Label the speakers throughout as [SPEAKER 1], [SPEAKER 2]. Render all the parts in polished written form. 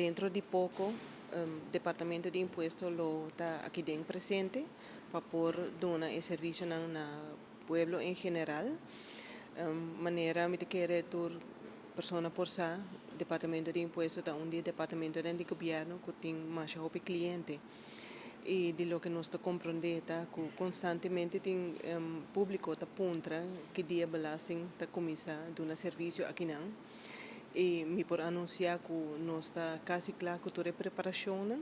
[SPEAKER 1] Dentro di poko Departamento di Impuesto lo ta aki den presente pa por duna e servisionan na pueblo en general. Manera mi ta kere tur persona por sa, Departamento di Impuesto ta un di e departamentonan di gobièrnu ku tin masha hopi kliente. I di loke nos ta komprondé ta ku konstantemente tin públiko ta puntra ki dia belasting ta kuminsá duna servisio akinan. I mi por anunsiá ku nos ta kasi kla ku tur e preparashonnan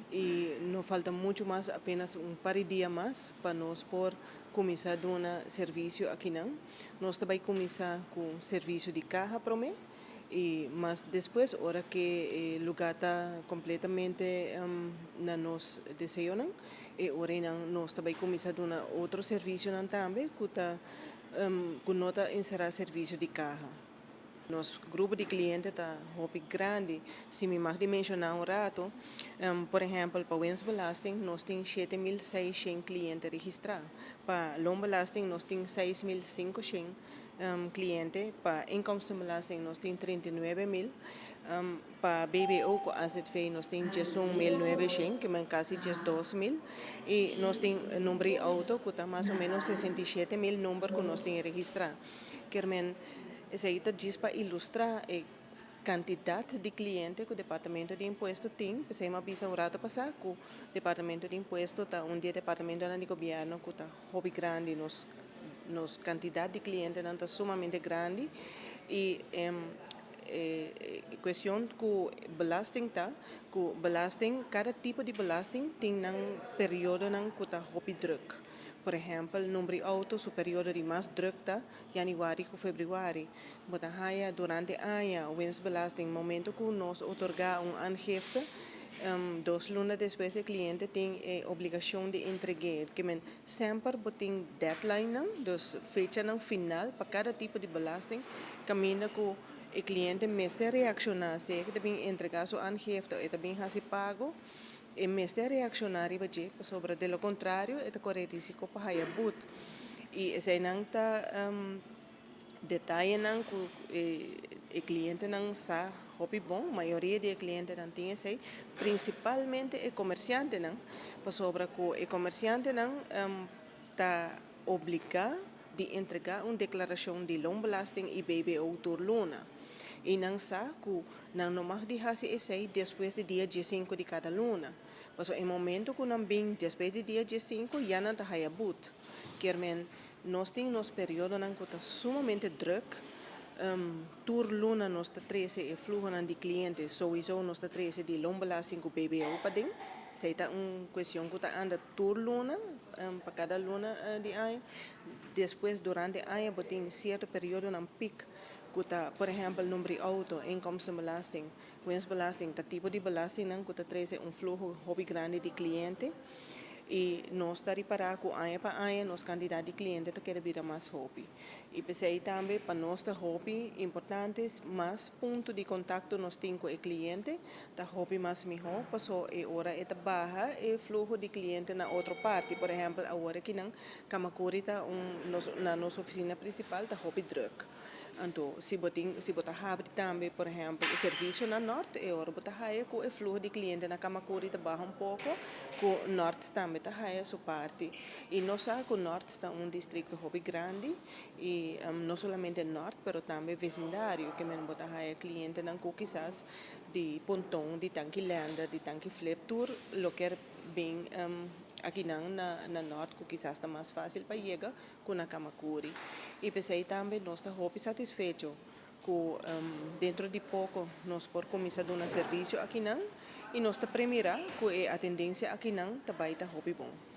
[SPEAKER 1] i no falta muchu mas, apenas un par di dia mas pa nos por kuminsá duna servisio akinan. Nos ta bai kuminsá ku servisio di kaha promé i mas despues ora ku e lugá ta kompletamente na nos deseonan, e ora einan nos ta bai kuminsá duna otro servisionan tambe ku ta ku no ta enserá servisio di kaha. Nos grupo di kliente ta hopi grandi. Si mi mag di menshoná un ratu, por ehèmpel pa winstbelasting nos tin 7600 kliente registrá. Pa loonbelasting nos tin 6500 kliente. Pa inkomstenbelasting nos tin 39.000. Pa BBO ku AZV nos tin 11.900, ke men kasi 12.000. I nos tin number di outo ku ta mas o ménos 67.000 number ku nos tin registrá. Kermen, esei ta djis pa ilustrá e kantidat di kliente ku Departamento di Impuesto tin. P'esei mi a bisa un rato pasá ku Departamento di Impuesto ta un di e departamentonan di gobièrnu ku ta hopi grandi. Nos nos kantidat di klientenan ta sumamente grandi i e kuestion ku belasting ta ku belasting, kada tipo di belasting tin nan periodonan ku ta hopi drùk. Por ehèmpel, number di outo su periodo di mas drùk ta yanüari ku febrüari. Bo ta haya durante aña winstbelasting, momento ku nos otorgá un aangifte, 2 luna despues e kliente tin e obligashon di entreg'é. Ke men semper bo tin deadlinenan, dus fechanan final pa kada tipo di belasting, kaminda ku e kliente mester reakshoná. Si e ta bin entregá su aangifte o e ta bin hasi pago, e mester reakshoná riba dje, pasobra de lo kontrario e ta kore risiko pa haya but. I eseinan ta detayenan ku e klientenan sa hopi bon. Mayoria di e klientenan tin esei, prinsipalmente e komersiantenan, pasobra ku e komersiantenan ta obligá di entregá un deklarashon di loonbelasting i BBO tur luna. I nan sa ku nan no mag di hasi esei despues di dia 15 di kada luna. Pasobra e momento ku nan bin despues di dia 15, ya nan ta haya but. Kier men nos tin nos periodonan ku ta sumamente drùk. Tur luna nos ta trese e fluhonan di kliente, sowieso nos ta trese di loonbelasting ku BBO paden. Esei ta un kuestion ku ta anda tur luna, pa kada luna di aña. Despues durante aña bo tin sierto periodonan piek ku ta, por ehèmpel, number di outo, inkomstenbelasting, winstbelasting, ta tipo di belastingnan ku ta trese un fluho hopi grandi di kliente. I nos ta ripará ku aña pa aña nos kantidat di kliente ta kere bira mas hopi. I p'esei tambe pa nos ta hopi importante, mas punto di kontakto nos tin ku e kliente, ta hopi mas mihó, paso e ora e ta baha e fluho di kliente na otro parti. Por ehèmpel, awor akinan Camacuri ta un nos na nos ofisina prinsipal ta hopi drùk. Anto si bo tin si bo ta habri tambe, por ehèmpel, e servisio na Nort, e ora bo ta haya ku e fluho di kliente na Camacuri ta baha un poko, ku Nort tambe ta haya su parti. I nos sa ku Nort ta un distrikto hopi grandi i no solamente Nort pero tambe vesindario, ke men bo ta haya klientenan ku kisas di Ponton, di Tanki Leander, di Tanki Flip, tur lo kier bin akinan na Nort ku kisas ta mas fásil pa yega ku na Camacuri. I p'esei tambe nos ta hopi satisfecho ku dentro di poko nos por kuminsá duna servisio akinan i nos ta premirá ku e atendensia akinan ta bai ta hopi bon.